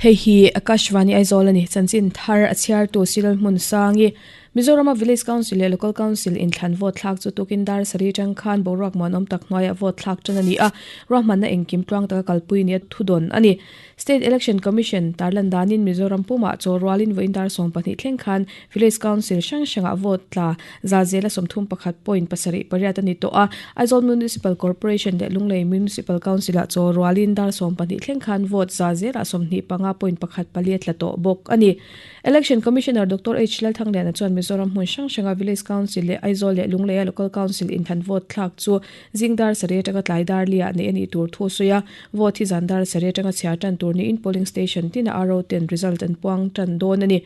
Hei hi Akashvani Aizawl a ni. Chanchin thar a chhiartu Cyril Hmunsangi, Mizorama Village Council leh Local Council inthlan vote thlak chu tukin dar sarih atang khan boruak muanawm tak hnuaiah vote thlak tan a ni a, ruahmanna engkim tluang taka kalpui nia thudawn a ni. State Election Commission tarlan danin Mizoram pumah chaw rualin vawiin dar 12 thleng khan Village Council hrang hrangah vote tla za zela 31 point pasarih pariat a ni tawh a, Aizawl Municipal Corporation leh Lunglei Municipal Council-ah chaw rualin dar 12 thleng khan vote za zela 25 point pakhat pali a tla tawh bawk a ni. Election Commissioner Doctor H. Lalthangliana chuan Mizoram hmun hrang hranga Village Council leh Aizawl leh Lungleia Local Council inthlan vote thlak chu Zing dar sarih atanga tlai dar liah neih a nih tur thu a sawi a, vote hi zan dar sarih atanga chhiar tan tur niin polling station tinah RO ten result an puang tan dawn a ni.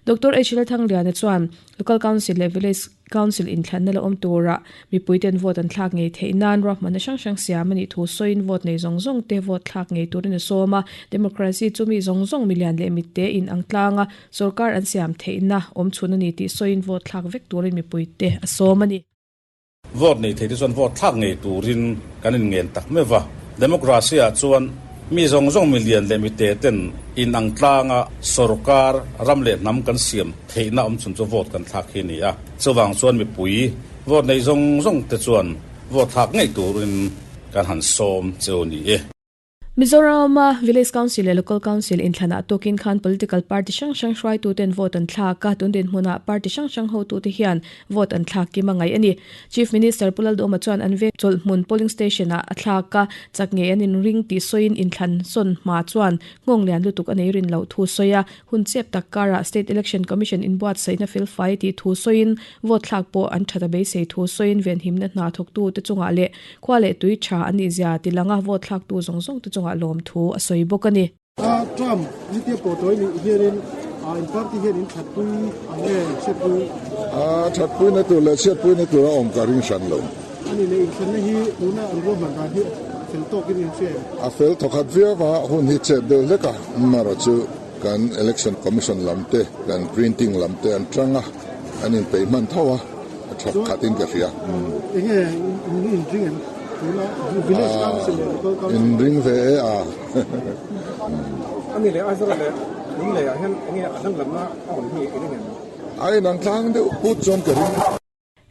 Doctor H. Lalthangliana chuan Local Council leh Village Council inthlanna la awm turah mipuiten vote an thlak ngei theih nan ruahmanna hrang hrang siam a nih thu sawiin vote nei zawng zawng te vote thlak ngei turin a sawm a, democracy chu mi zawng zawng milian leh mitte in ang tlanga sorkar an siam theihna awm chhun a ni tih sawiin vote thlak vek turin mipuite a sawm a ni. Vote nei thei te chuan vote thlak ngei turin kan inngen tak meuh va. Democracy ah chuan mi zawng zawng milian leh mite ten inang tlanga sorkar, ram leh hnam kan siam theihna awm chhun chu vote kan thlak hi a ni a. Chuvang chuan mipui vote nei zawng zawng te chuan vote thlak ngei turin kan han sawm cheu a ni e. Mizorama Village Council leh Local Council inthlanah tawkin khan political party hrang hrang hruaituten vote an thlak a, tun dinhmunah party hrang hrang hotute hian vote an thlak kim a ngaih a ni. Chief Minister Pu Lalduhoma chuan an veng chawlhhmun polling station-ah a thlak a, chak ngei an inring tih sawiin inthlan sawn hma chuan nghawng lian lutuk a nei rin loh thu sawi a, Hun chep tak karah State Election Commission inbuatsaihna felfai tih thu sawiin vote thlak pawh an that a beisei thu sawiin venhimna hna thawktu te chungah leh khua leh tui tha an nih zia ti langa vote thlaktu zawng zawng te chungah lawm thu a sawi bawk a ni. Trump nitia pawh tawi nih hianin in party hian in thatpui ang nge chhiatpui? Thatpuina tur leh chhiatpuina tur a awm ka ring hran lo. Ani leh inthlanna hi tuna an ruahman dan hi fel tawkin in hria em? A fel thawkhat viau a, hun hi chep deuh hlek a, amaherawh chu kan Election Commission lam te, kan printing lam te an tang a, an inpeih hman tho a, a tha khatin ka hria. Enge in inring em? Tuna Village Council leh Local Council. Inring ve e a. Ani leh Aizawl leh Lunglei ah hian enge a danglamna a awm hi i ring em? A inang tlang deuh put chuan ka ring.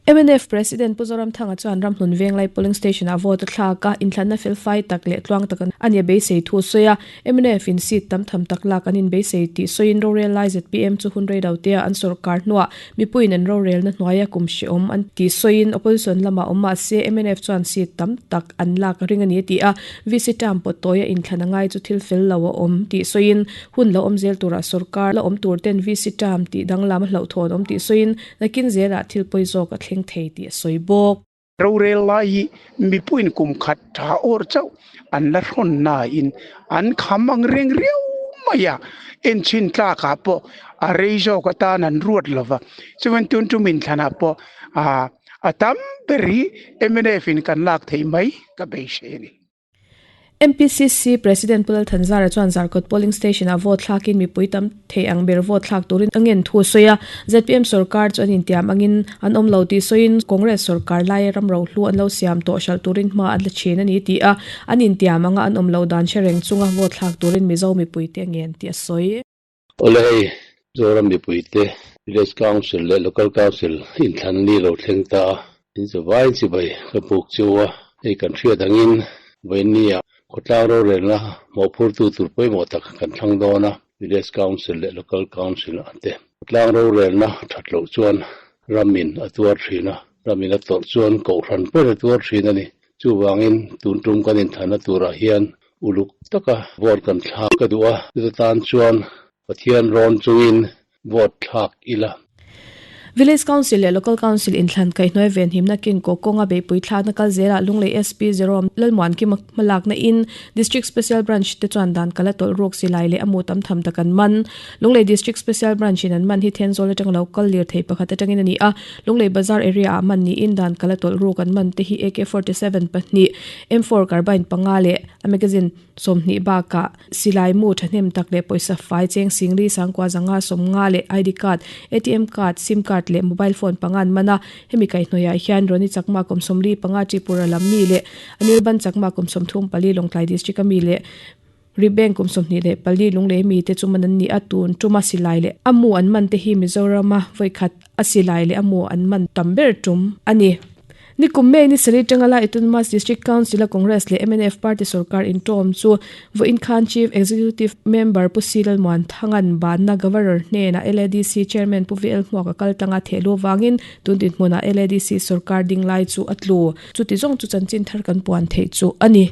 Mnf President Pu Zoramthanga chuan Ramhlun Venglai Polling Station-ah vote a thlak a, inthlanna felfai tak leh tluang tak a nia beisei thu a sawi a. Mnf in seat tam tham tak lak an inbeisei tih sawiin rorel lai zpm chu hun reilo tea an sawrkar hnuah mipuiin an rorelna hnuaia kum hrehawm an tih sawiin opposition lamah awm mah se mnf chuan seat tam tak an lak a ring a ni a ti a. VC term pawt tawia inthlan a ngai chu thil fel lo a awm tih sawiin hun lo awm zel turah sawrkar la awm tur ten VC term tih danglam a hlauhthawn awm tih sawiin Nakin zelah thil pawi zawk a thleng thei tih a sawi bawk. Rorel lai hi mipuiin kum khat tha awr chauh an la hrawn nain an kham ang reng riau mai a, enchhin tlakah pawh a rei zawk atan an ruat lo va. Chuan tun tum inthlanah pawh a tam ber hi mnf in kan lak theih mai ka beisei a ni. MPCC President Pu Lalthanzara chuan Zarkawt Polling Station-ah vote thlakin mipui tam thei ang ber vote thlak turin a ngen thu a sawi a. Zpm sorkar chu an intiam angin an awm lo tih sawiin Congress sorkar laia ram rohlu an lo siam tawh hralh turin hma an la thin a ni tih a, an intiam anga an awm loh dan hre reng chunga vote thlak turin Mizo mipuite a ngen tih a sawi. Awle hei, Zoram mipuite Village Council leh Local Council inthlan ni lo thleng ta a, in chu vaiin chibai ka buk chu a, hei kan hriat angin vawiinnia khawtlang rorelna mawhphurtu tur pawimawh tak kan thlang dawn a, Village Council leh Local Council ah te khawtlang rorelna that loh chuan ramin a tuar thin a, ramin a tawrh chuan kohhran ber a tuar thin a ni. Chuvangin tun tum kan inthlanna turah hian uluk taka vote kan thlak ka duh a, chuta tan chuan Pathian rawn chungin vote thlak ila. Village Council leh Local Council inthlan kaihhnuai venhimna kengkaw kawnga beihpui thlakna kal zelah Lunglei SP Jerome Lalmuankima hmalakna in District Special Branch te chuan dan kala tawlh ruk silai leh a mu tam tham tak an man. Lunglei District Special Branch in an man hi Thenzawl atanga lo kal lirthei pakhat atangin a ni a, Lunglei Bazar area ah man niin dan kala tawlh ruk an man te hi AK-47 pahnih, M4 carbine panga leh a magazine 20 bakah silai mu thahnem tak leh pawisa fai cheng singli sangkua zanga 50 leh ID card, ATM card, sim card. card leh mobile phone panga an man a. Hemi kaihhnawihah hian Roni Chakma kum 45 Tripura lam mi leh Anirban Chakma kum 34 Lawngtlai District a mi leh Ribank kum 24 Lunglei mi te chu man an ni a, tun tuma silai leh a mu an man te hi Mizorama vawikhat a silai leh a mu an man tam ber tum a ni. Nikum May ni sarih tanga lai Autonomous District Council a Congress leh mnf party sorkar intawm chu vawiin khan Chief Executive Member Pu C Lalmuanthanga'n banna Governor hnenah LADC Chairman Pu VL Hmuak a kal tanga theh lu avangin tun dinhmunah LADC sorkar ding lai chu a tlu. Chuti zawng chu chanchin thar kan puan theih chu a ni.